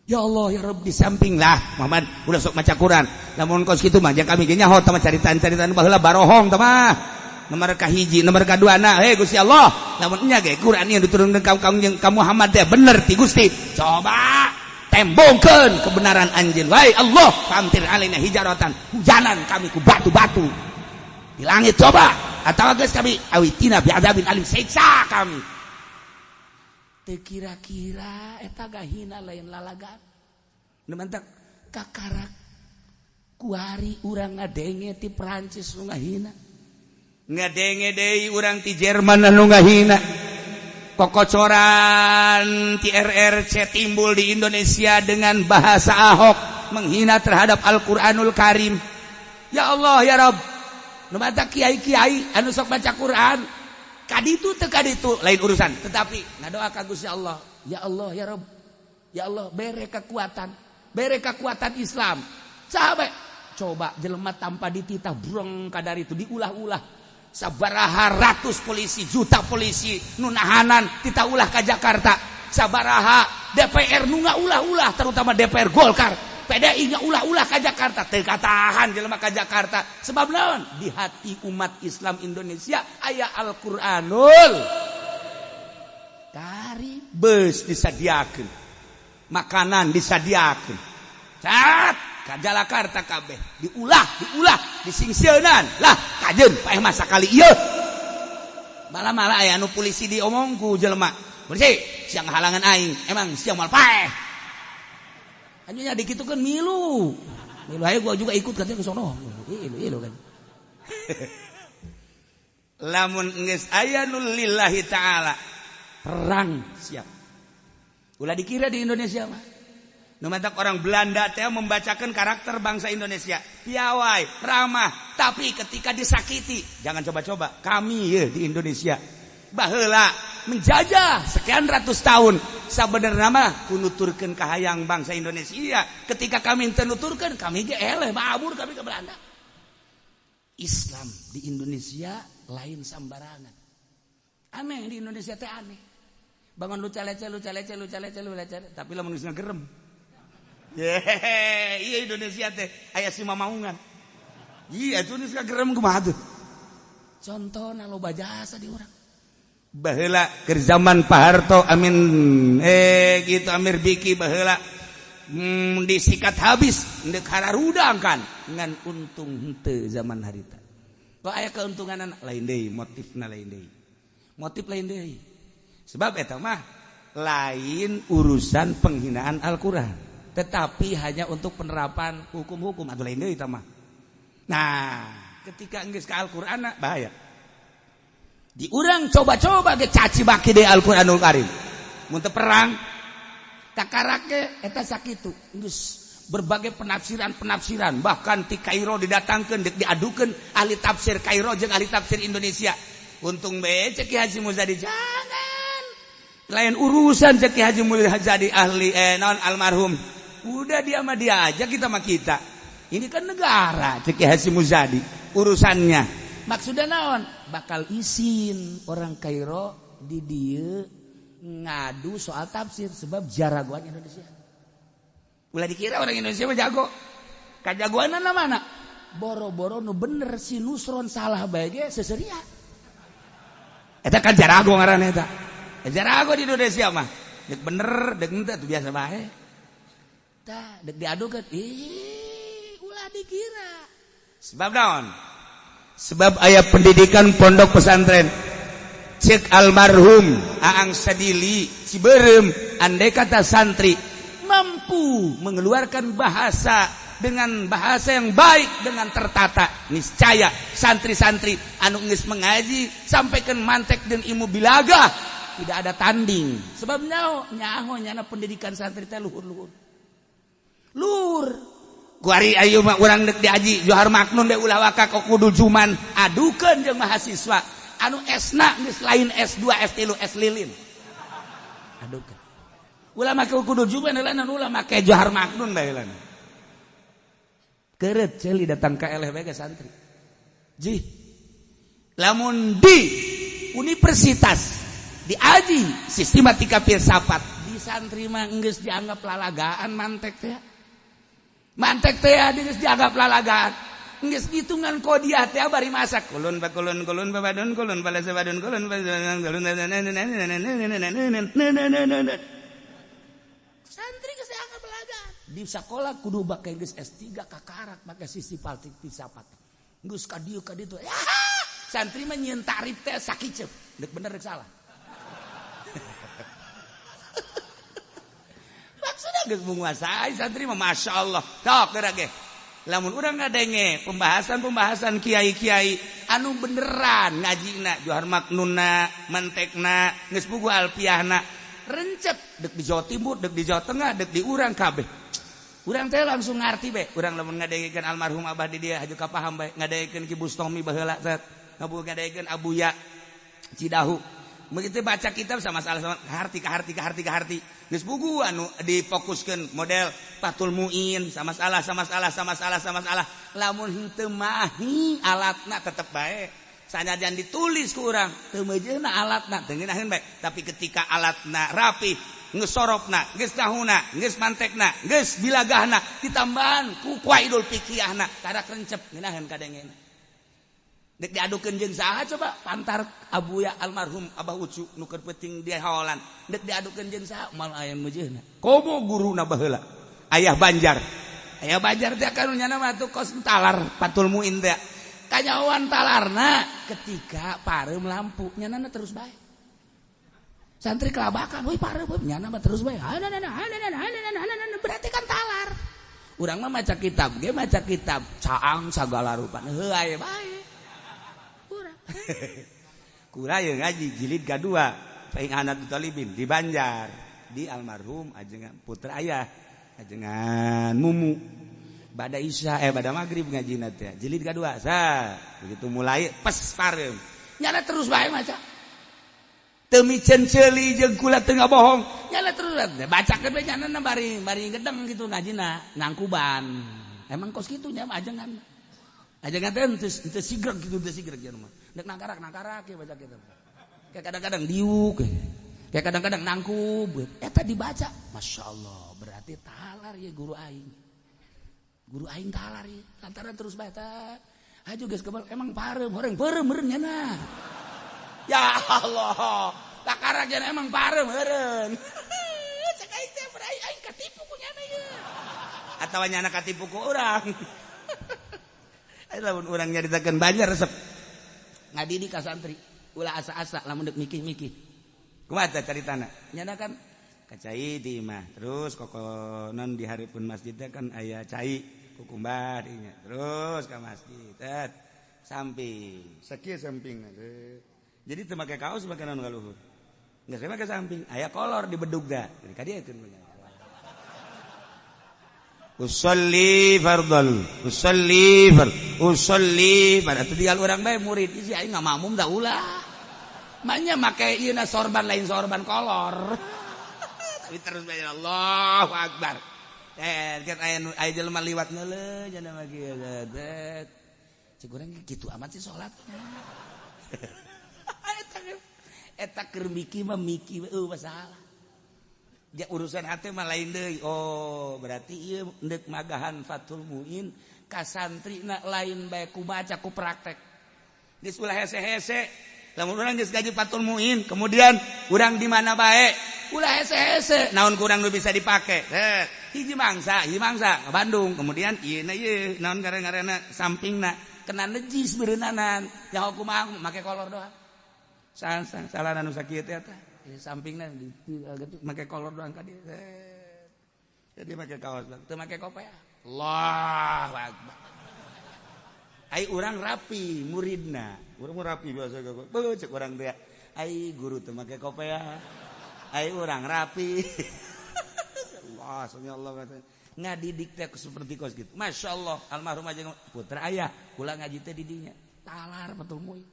Ya Allah ya Rabb, di samping lah Muhammad udah sok maca Quran lamun kos kitu mah kami ge nyaho tah caritaan-caritaan baheula barohong tah mah. Nomor kahiji, nomor kadua na hei Gusti Allah lamun nya ge Quran yang diturunkeun ka ka Muhammad teh bener ti Gusti, coba tembongkeun kebenaran anjeun wahai Allah, famtir alaina hijaratan, hujanan kami ku batu-batu di langit coba, atawa geus kami awitina bi'adzabin alim, siksa kami. Teu kira-kira eta gahina lain lalagan. Nu mantak kakarak kuari urang ngadenge ti Perancis nu ngahina, ngadenge deui urang ti Jerman anu ngahina, kokocoran ti RRC timbul di Indonesia dengan bahasa Ahok menghina terhadap Al-Qur'anul Karim. Ya Allah ya Rabb, nu matak kiai-kiai anu sok baca Quran kaditu teu kaditu lain urusan, tetapi ngadoa ka Gusti Allah, ya Allah ya Rabb, ya Allah bere kekuatan, bere kekuatan Islam. Sahabat coba jelema tanpa dititah breng kadar itu diulah-ulah sabaraha ratus polisi, juta polisi nu nahanan tita ulah ka Jakarta, sabaraha DPR nu ngaulah-ulah terutama DPR Golkar PDI ngaulah-ulah ka Jakarta, teu katahan jelema ka Jakarta. Sebab naon? Di hati umat Islam Indonesia aya Al-Qur'anul Karim. Beus disadiakeun, makanan disadiakeun, cat ka Jakarta kabeh diulah, diulah disingsieunan lah kajeun paeh mah sakali ieu. Malah-malah aya anu polisi diomong ku jelema, polisi siang halangan aing, emang siang mal paeh anjingnya dikitukeun milu milu ayo gua juga ikut katanya ke sono ilu ilu kan. Lamun geus aya nu lillahi taala perang siap. Ulah dikira di Indonesia mah. Nu matak orang Belanda teh membacakan karakter bangsa Indonesia, piawai, ramah, tapi ketika disakiti, jangan coba-coba. Kami ya di Indonesia baheula menjajah sekian ratus tahun. Sabenerna mah ku nuturkeun kahayang bangsa Indonesia. Ketika kami teu nuturkeun, kami ge eleh mabur kami ke Belanda. Islam di Indonesia lain sambarangan. Aneh di Indonesia teh aneh. Bangun luca lece luca lece luca lece luca lece, tapi lamun geus gerem. Yeay, iya Indonesia teh aya si mamaungan. Iya, itu geus gerem kumaha tuh. Contohna loba jasa di urang. Baheula keur zaman Pak Harto amin gitu Amir Biki baheula disikat habis ndek hararudang kan ngan untung henteu zaman harita. Kok aya keuntunganan lain deui, motifna lain deui. Motif lain deui. Sebab eta mah lain urusan penghinaan Al-Qur'an, tetapi hanya untuk penerapan hukum-hukum atau lain deui eta mah. Nah, ketika geus ka Al-Qur'an bahaya. Di urang coba-coba ge caci maki deui Al-Qur'anul Karim. Mun teu perang kakarake eta sakitu. Geus berbagai penafsiran-penafsiran, bahkan ti Kairo didatangkeun, diadukeun ahli tafsir Kairo jeung ahli tafsir Indonesia. Untung bae cek Ki Haji Muzadi, jangan. Lain urusan cek Ki Haji Muzadi ahli non almarhum. Udah dia mah dia aja, kita mah kita. Ini kan negara cek Ki Haji Muzadi urusannya. Maksudnya naon? Bakal isin orang Kairo di dieu ngadu soal tafsir sebab jaragoan Indonesia. Ulah dikira orang Indonesia mah jago. Kajagoanna mana? Boro-boro nu bener si Nusron salah bae ge seseuria. Eta kan jarago ngaranna eta. Jarago di Indonesia mah. Dek bener, dek henteu tuh biasa bae. Tah, dek diadukeun, ih, ulah dikira. Sebab naon? Sebab aya pendidikan pondok pesantren. Cek almarhum Aang Sadili Ciberem, andai kata santri mampu mengeluarkan bahasa dengan bahasa yang baik, dengan tertata, niscaya santri-santri anu geus mengaji sampaikan mantek dan ilmu bilagah tidak ada tanding. Sebab nyaho nyaho nyana pendidikan santri teh luhur-luhur luhur. Kuari ayo mah urang deuk diaji Johar Maknun deui ulah waka kok kudu juman adukeun jeung mahasiswa anu S-na geus lain S2 S3 S lilin adukeun. Ulah make kudu juman heula, ulah make Johar Maknun bae heula. Keret ceuli datang ka eleh bae santri. Ji. Lamun di universitas diaji sistematika filsafat, di santri mah geus dianggap lalagaan mantek teh. Mantek teh geus dianggap lalagaan. Geus hitungan kodiah teh bari masak. Kulun bakulun kulun babadun kulun balasa badun kulun kulun. Santri geus dianggap lalagaan. Di sekolah kudu bake geus S3 kakarak make sistematik filsafat. Geus ka dieu ka ditu. Ya, santri mah nyieun tarif teh sakiceup. Deuk bener deuk salah. Maksudna geus menguasai santri mah masyaallah. Tok geura ge. Lamun urang ngadenge pembahasan-pembahasan kiai-kiai anu beneran ngajina Johar Maknunna, mantekna, geus puguh alfiahna, rencep deuk di Jawa Timur, deuk di Jawa Tengah, deuk di urang kabeh. Urang teh langsung ngarti be. Urang lamun ngadengekeun almarhum abah di dia haju kapaham bae, ngadengekeun Ki Bustomi baheula set, ngadengekeun Abuya Cidahu. Begitu baca kitab sama salah sama harti ka harti ka harti ka harti. Geus puguh anu difokuskeun model Fathul Muin sama salah sama salah sama salah sama salah. Lamun henteu mahi alatna tetep bae. Sanajan ditulis ku urang teu meujeuhna alatna teu ngeunaheun bae. Tapi ketika alatna rapi, geus sorobna, geus nahuna, geus mantekna, geus bilagahna, ditambahan ku qaidul fiqihna, tarak rencep ngeunaheun kadengena. Dek diadukeun jeung saha coba? Pantar Abuya almarhum Abah Ucu nu keur peuting di haolan. Dek diadukeun jeung saha? Moal aya meujeuhna. Komo guruna baheula? Ayah Banjar. Ayah Banjar teh kan nyana mah tuh kos talar Fathul Muin teh. Kanyahoan talarna ketika pareum lampu nyanana terus bae. Santri kelabakan, woi pareum nyana mah terus bae. Berarti kan talar. Urang mah maca kitab ge maca kitab caang sagala rupa. Heuh aya bae. Kura yang ngaji jilid kedua Fainghanatut Thalibin di Banjar di almarhum ajengan putra ayah ajengan Mumu bada isya bada maghrib ngaji teh jilid kedua sa begitu mulai pes pareum nyana terus bae maca Teu miceun ceuli jeung kula teu ngabohong. Nyana terus bacakeun we nyana bari bari gedeng gitu ngajina nangkuban. Emang kos kitu nya ajengan. Ajengan teh henteu sigreg gitu, henteu sigreg nya mah. Nek nangkarak-nangkarak ya baca kitu. Kayak kadang-kadang diuk. Kayak kadang-kadang nangkub. Eta dibaca, Masya Allah, berarti talar ya guru aing. Guru aing talar ya. Lantaran terus baca. Ayo geus kebal emang parem, horeng parem meureun nyana. Ya Allah, takarak jan emang parem meureun. Cek aing teh aing katipu ku nyana ieu. Atawa nyana katipu ku urang. Ayo lamun urang nyaritakeun Banjar resep. Ngadidik ka santri, ulah asa-asa lamun deuk mikih-mikih. Kumaha teh caritana? Nyana kan ka cai di imah. Terus kokonon di hareupeun masjid teh kan aya cai kukumbar dinya. Terus ka masjid tet samping, sakieu samping. Jadi teu make kaos make naon ka luhur. Geus make samping, aya kolor di bedug da. Jadi ka dieu keun. Usolli fardal, usolli fard, usolli fard. Atuh tinggal urang bae murid isi aing ngamakmum da ulah. Maknya make ieu na sorban lain sorban kolor. Tapi terus bae Allahu Akbar. Ket aya aya jelema liwat ngeuleuh cenah mah kieu teh. Cek urang kitu amat sih salat. Eta keur miki mah miki eueuh masalah. Ja urusan hati mah lain deui. Oh, berarti ieu deuk magahan Fathul Muin ka santrina lain bae ku baca ku praktek. Geus ulah hese-hese. Lamun urang geus gaji Fathul Muin, kemudian urang di mana bae, ulah hese-hese. Naon kurang nu bisa dipake? Hiji mangsa ke Bandung, kemudian ieu na ieu naon ngaran-ngaranna sampingna kena nejis beureunanan. Yang kumaha make kolor doang. Salah nu sakieu teh eta. Sampingna make kolor doang ka dieu. Jadi make kaos doang, teu make kopiah. Allahu Akbar. Ai urang rapi muridna. Urang mah rapi biasa kok. Beuh cek urang teh. Ai guru teu make kopiah. Ai urang rapi. Allah, Allah ngadidik teh seperti kos gitu. Masya Allah, almarhum aja putra ayah, kula ngaji teh di dinya. Talar Fathul Muin.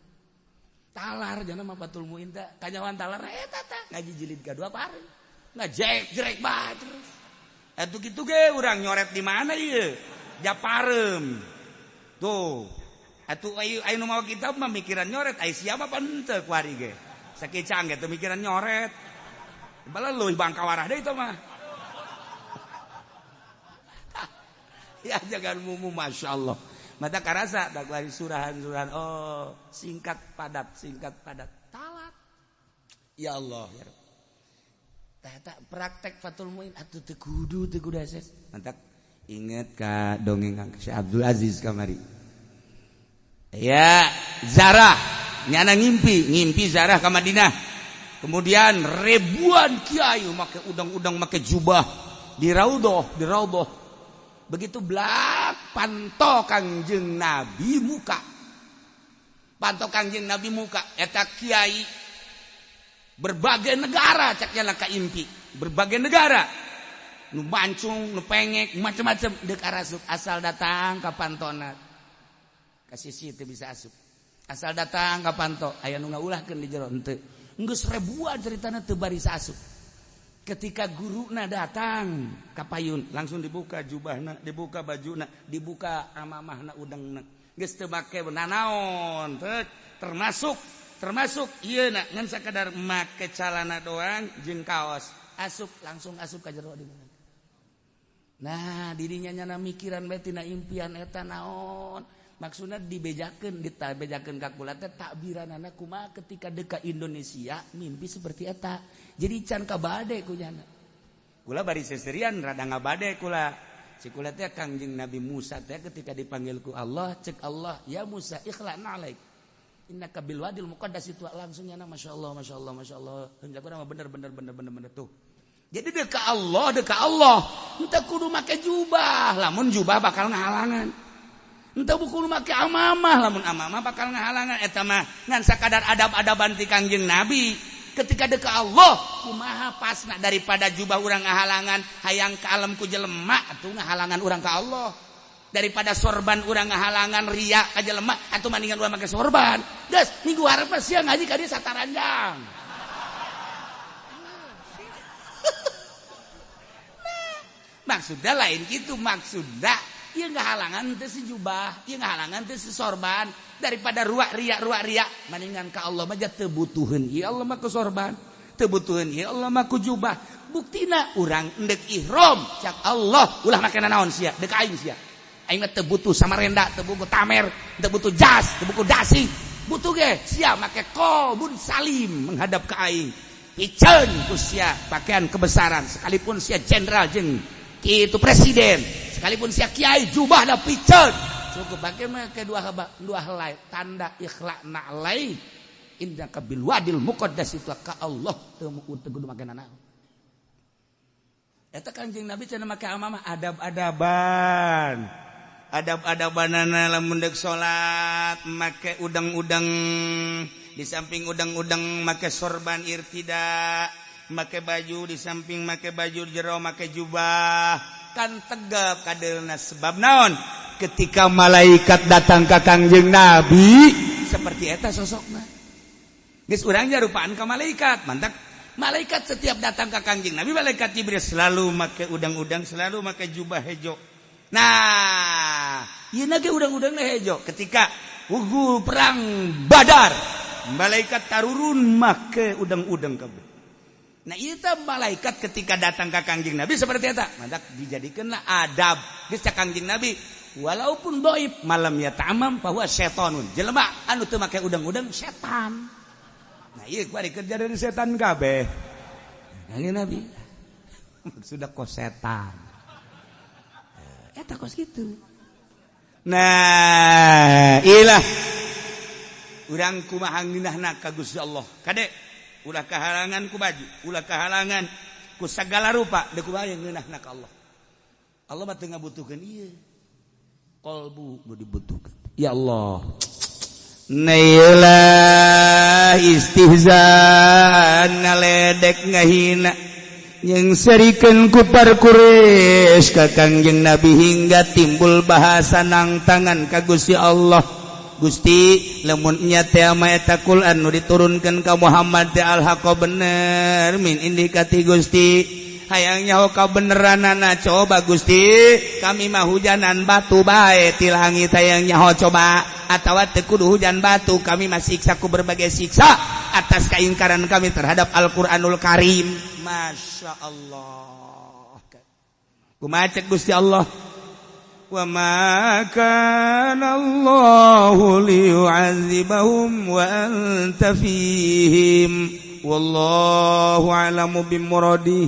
Talar jana mah Fathul Muin teh kanyawan talar eta teh ngaji jilid kadua pareum. Ngajek-jerek bae terus. Atuh kitu ge urang nyoret di mana ieu? Japareum. Tuh. Atuh ayo nu mawa kitab mah mikiran nyoret, ai siapa pan henteu kuari ge. Sakecang ge teu mikiran nyoret. Bala leuwih bangkawarah deui teh mah. Ya jangan mumu Masya Allah. Mata karasa tak lari surahan-surahan. Oh, singkat padat talat. Ya Allah ya. Tak praktek Fathul Muin atuh teu kudu ases. Mantap. Ingat ka dongeng Kang Syekh Abdul Aziz kamari. Ya, Zarah nyana ngimpi Zarah ka Madinah. Kemudian ribuan kiai make udang-udang make jubah di raudhah, Begitu belak panto Kangjeng Nabi muka. Panto Kangjeng Nabi muka eta kiai berbagai negara cak nyana ka impi, berbagai negara. Nu mancung, nu pengek, macam-macam deuk arasup asal datang ka pantona. Ka sisi teu bisa asup. Asal datang ka panto aya nu ngaulahkeun di jero henteu. Geus ribuan ceritana teu baris asup. Ketika guruna datang ka payun, langsung dibuka jubahna, dibuka bajuna, dibuka amamahna udangna. Geus teu make nanaon, termasuk ieu na ngan sakadar make calana doang jeung kaos. Asup langsung asup ka jero di. Nah, dirinya nyana mikiran bae tina impian eta naon. Maksudna dibejakeun, ditabejakeun ka kula teh takbiranana kumaha ketika deka Indonesia mimpi seperti eta. Jadi can kabade ku nyana. Kula bari seserian rada ngabade kula. Si kula teh Kangjeng Nabi Musa teh ketika dipanggil ku Allah, cek Allah, "Ya Musa, ikhla'na alaik. Innaka bil wadil muqaddas." Itu langsung nyana masyaallah, masyaallah, masyaallah. Hendak urang mah bener tuh. Jadi deka Allah, henteu kudu make jubah, lamun jubah bakal ngahalangan. Henteu kudu make amamah, lamun amamah bakal ngahalangan. Eta mah ngan sakadar adab-adaban ti Kangjeng Nabi. Ketika deka Allah, kumaha pasna daripada jubah urang ngahalangan hayang ka alam ku jelema atuh ngahalangan urang ka Allah. Daripada sorban urang ngahalangan ria ka jelema atuh mendingan urang make sorban. Geus minggu hareup sia ngaji ka dieu sataranjang. Maksudnya lain gitu, maksudnya ieu ngahalangan teh si jubah, ieu ngahalangan teh si sorban daripada ruak riak ruak riak mendingan ka Allah mah teu butuheun ieu Allah mah ku sorban, teu butuheun ieu Allah mah ku jubah. Buktina urang endek ihram cak Allah ulah make naon sia, deuk aing sia. Aing mah teu butuh samarenda, teu butuh tamer, teu butuh jas, teu butuh dasi. Butuh ge sia make qalbun salim menghadap ke aing. Piceun ku sia pakaian kebesaran sekalipun sia jenderal jeung kitu presiden, sekalipun sia kiai jubah da piceun. Cukup pakai make dua dua helai tanda ikhla na'lai innaka bil wadil muqaddas itu ka Allah teu kudu make nanaon. Eta Kanjeng Nabi cenah make amamah adab-adaban. Adab-adabanana lamun deuk salat make udang-udang, di samping udang-udang make sorban irtida, make baju di samping make baju jero make jubah, kan tegap kadeulna sebab naon? Ketika malaikat datang ka Kangjeng Nabi seperti eta sosokna. Geus urang rupaan ka malaikat, mantak malaikat setiap datang ka Kangjeng Nabi malaikat Jibril selalu make udang-udang, selalu make jubah hejo. Nah, ieu ge udang-udang hejo. Ketika wugu perang Badar, malaikat tarurun make udang-udang kabeh. Nah, ieu teh malaikat ketika datang ka Kangjeng Nabi seperti eta, mantak dijadikeunlah adab. Geus cak Kangjeng Nabi, walaupun dhaif malam ya ta'amam bahwa setanun. Jelema anu teu make udang-udang setan. Nah, ieu kuari kerja dari setan kabeh. Kangjeng Nabi sudah kok setan. Eta kos gitu. Nah, ilah urang kumaha ngeunahna ka Gusti Allah. Kade ulah kahalangan ku baju, ulah kahalangan ku sagala rupa, deuk kumaha ngeunahna ka Allah. Allah mah teu ngabutuhkeun ieu. Qalbu nu dibutuhkeun. Ya Allah. Nailah istihza ngaledek ngahina yang serikan kupar Quraisy ka Kangjeng Nabi hingga timbul bahasa nang tangan ka Gusti Allah. Gusti lamun nya teh ama eta Quran nu diturunkeun ka Muhammad teh al-haqqo bener min indikati Gusti, hayang nyaho kabeneranana coba Gusti, kami mah hujanan batu bae ti langit hayang nyaho coba, atawa teu kudu hujan batu kami mah siksa ku berbagai siksa atas keingkaran kami terhadap Al-Qur'anul Karim. Masya Allah. Kumaha cek Gusti Allah? Wa ma kana Allahu liyu'adzibahum wa anta fihim wallahu a'lamu bimuradi.